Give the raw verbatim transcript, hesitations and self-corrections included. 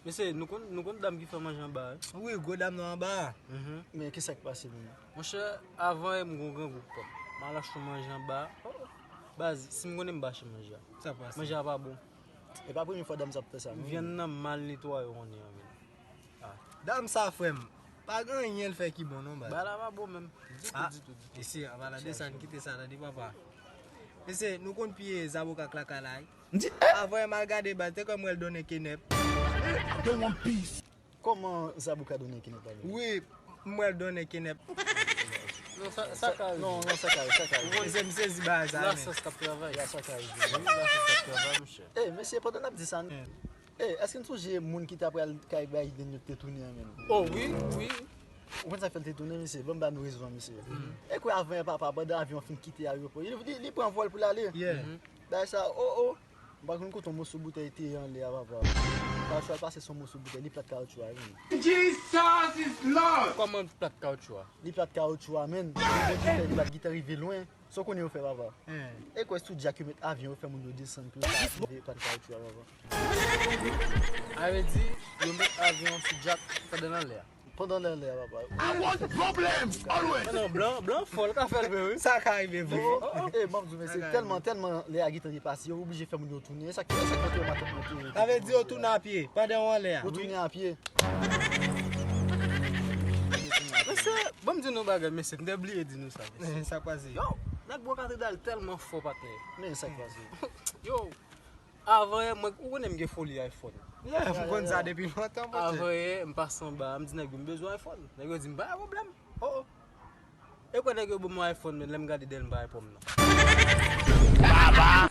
Mesye, nou konn, nou konn dam ki fè manje anba a, wi? Wi, gwo dam nan anba a. Mhm. Men ki sa k pase menm? Monchè, avan yè m gon grangou k pran m. M al achte yon manje anba a. Oh, oh. Baz, si m konnen m pa achte manje a. Sa k pase? Manje a pa bon. E pa premye fwa dam sa ap fè sa, non? Vyann nan mal netwaye konnen an, men. Ah. Dam sa, frè m, pa gen anyen l fè ki bon, non, baz. Bagay la pa bon menm. Ditou, ah, ditou, ditou. Mesye, an palan de sa, n kite sa, tande, papa. Mesye, nou konn piye zaboka k lakay la, wi. M di, eh! Avan m al gade bal, te kwè m wè l donnen kenèp. They want peace. Kòman zaboka donnen kenèp la menm? Wi, m wè l donnen kenèp. Non, sa, sa ka rive. Non, non, sa ka rive, sa ka rive. Ou konn, mesye, m sezi bagay sa, men. Lasans k ap travay. Ya, sa ka rive. Wi, lasans k ap travay, monchè. Eh, mesye, pandan n ap di sa, eh, èske n sonje moun ki ta pral kay Biden yo te tounen an menm? Oh, wi, wi. Ou konn sa k fè l te tounen, mesye? Ban m ba nou rezon an, mesye. Mhm. E kwè avan yè, papa, pandan avyon an fin kite ayewopò, li, li, li pran vòl pou l ale. Yeah. Mhm. Bagay sa, oh, oh. M pa konn kote yon moso boutèy te ye anlè a, papa. Kawoutchou a pase sou moso boutèy, li plat kawoutchou a, wi. Jesus is Lord! Kòman plat kawoutchou a? Li plat kawoutchou a, menn. Li bat gitan rive lwen. Sa w konnen yo fè, papa? Eh. E kwè sou djak yo met avyon, yo fè moun yo desann pou yo ka rive plat kawoutchou a, papa. A vle di, yo met avyon sou djak pandan l anlè a. Pandan l anlè a, papa. I want problems always. Non, non, blan, blan fò, l ka fè l vre, wi. Sa ka rive vre. Oh, oh, oh. Eh, ban m di w, mesye, tèlman, tèlman lè a gentan depase, yo oblije fè moun yo tounen. E sa k, e sa k fè yo matant monte. Sa vle di yo tounen a pye pandan w anlè a. Yo tounen a pye. Mesye, ban m di nou bagay, mesye, m te bliye di nou sa, mesye. Eh, sa k pase? Yo, nèg Bò Katedral tèlman fò, patnè. Men sa k pase? Yo, avan yè, mwen, ou konnen m gen foli iPhone. Yeah, m konn sa depi lontan, monchè. Avan yè, m pase anba, m di nèg yo m bezwen iPhone. Nèg yo di m pa gen pwoblèm. Oh, oh. E kwè nèg yo ban m yon iPhone, men lè m gade dèyè l, m pa wè pòm nan. Baba!